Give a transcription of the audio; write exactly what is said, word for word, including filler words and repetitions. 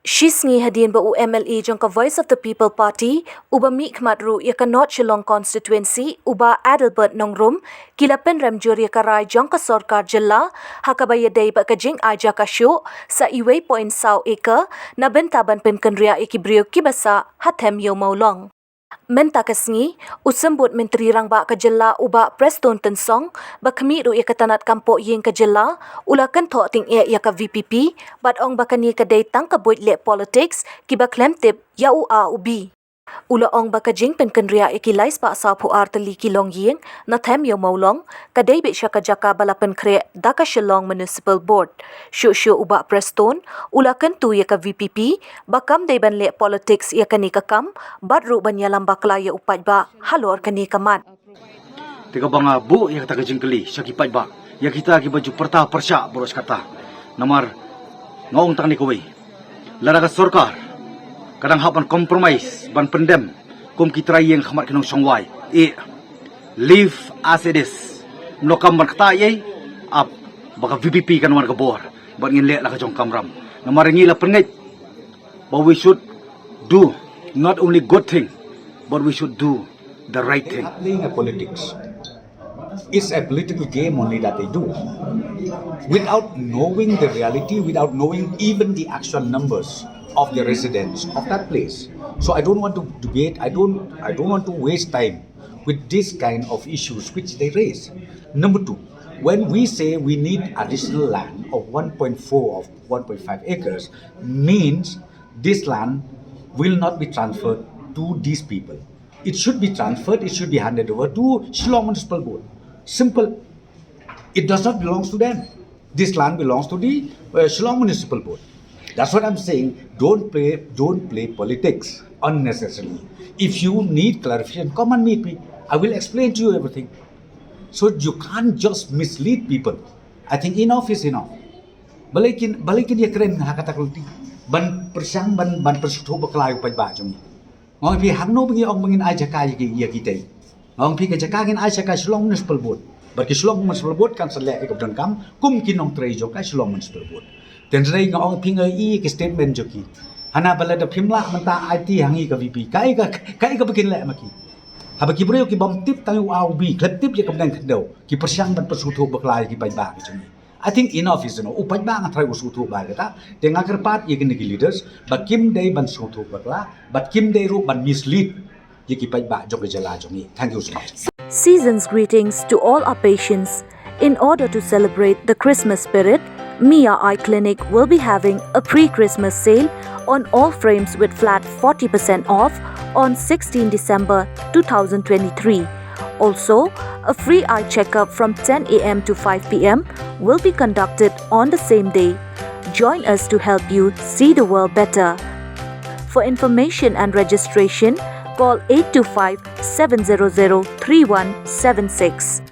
Shisngi hadien ba u M L A jong ka Voice of the People Party, uba mihkhmat ruh ïa ka North Shillong Constituency, u Bah Adelbert Nongrum, ki la pynrem jur ïa ka rai jong ka sorkar jylla, ha kaba ïadei bad ka jingai jaka shuh, sa iwei point saw acre, na bynta ban pynkynriah ïa ki briew kiba sah, ha Them Ïew Mawlong. Mynta ka sngi, u Symbud Myntri Rangbah ka jylla u Bah Prestone Tynsong, ba khmih ruh ïa ka tnat kam pohïing ka jylla, u la kynthoh tyngeh ïa ka V P P, bad ong ba kane ka dei tang ka buit leh politics, kiba khlem tip, ïa u A u B. U la ong ba ka jingpynkynriah ïa ki lai spah sawphew ar tylli ki longïing, na Them Ïew Mawlong, ka dei beit sha ka jaka ba la pynkhreh, da ka Shillong Municipal Board. Shuh shuh u Bah Prestone, u la kyntu ïa ka V P P, ba kam dei ban leh politics ïa kane ka kam, bad ruh ban ïalam bakla ïa u paidbah, halor kane ka mat. Te kaba nga buh ïa kata ka jingkylli, sha ki paidbah, ïa kita kiba ju pyrta pyrshah baroh shi katta. Namar, nga ong tang kane kawei. Lada ka sorkar, ka dang hap ban compromise, ban pyndem, kum ki trai ïing khmat ki nongshong wai. Eh, leave as it is. Mlo kam ban kata ei, ap, ba ka V P P kan wan ka bor. Bad ngin leh la ka jong kamram. Namar ngi la pyrngeit. But we should do not only good thing, but we should do the right thing. They are playing a politics. It's a political game only that they do. Without knowing the reality, without knowing even the actual numbers of the residents of that place. So I don't want to debate, I don't, I don't want to waste time with this kind of issues which they raise. Number two, when we say we need additional land of one point four or one point five acres, means this land will not be transferred to these people. It should be transferred, it should be handed over to Shillong Municipal Board. Simple. It does not belong to them. This land belongs to the uh, Shillong Municipal Board. That's what I'm saying. Don't play, don't play politics unnecessarily. If you need clarification, come and meet me. I will explain to you everything. So you can't just mislead people. I think enough is enough. Balei kin, balei kin ïakren ha kata ka lynti. Ban pyrshang, ban, ban pynsngewthuh bakla ïa u paidbah jong ngi. Nga ong ïa phi hangno ba ngi ong ba ngin ai jaka ïa ki, ïa kita. Nga ong ïa phi ka jaka ngin ai sha ka Shillong Municipal Board. Bad ka Shillong Municipal Board kan sa leh ïa ka ba donkam, kum ki nongtrei jong ka Shillong Municipal Board. Te hynrei nga ong ïa phi nga ïohi ïa ki statement jong ki. Hana ba lada phim lah mynta aiti ha ngi ka V P. Kaei ka, kaei kaba kin leh ma ki. Haba ki briew ki bym tip tang ïa u A u B, khlem tip ïa ka bneng khyndew. Ki pyrshang ban pynsngewthuh bakla ïa ki paidbah ka jong ngi. I think enough is enough. U paidbah nga tharai u sngewthuh ba kata. Te nga kyrpad ïa kine ki leaders ba kim dei ban sngewthuh bakla, ba kim dei ruh ban mislead ïa ki paidbah jong ka jylla jong ngi. Thank you so much. Season's greetings to all our patients. In order to celebrate the Christmas spirit, Mia Eye Clinic will be having a pre-Christmas sale on all frames with flat forty percent off on sixteen December two thousand twenty-three. Also, a free eye checkup from ten a m to five p m will be conducted on the same day. Join us to help you see the world better. For information and registration, call eight two five, seven zero zero, three one seven six.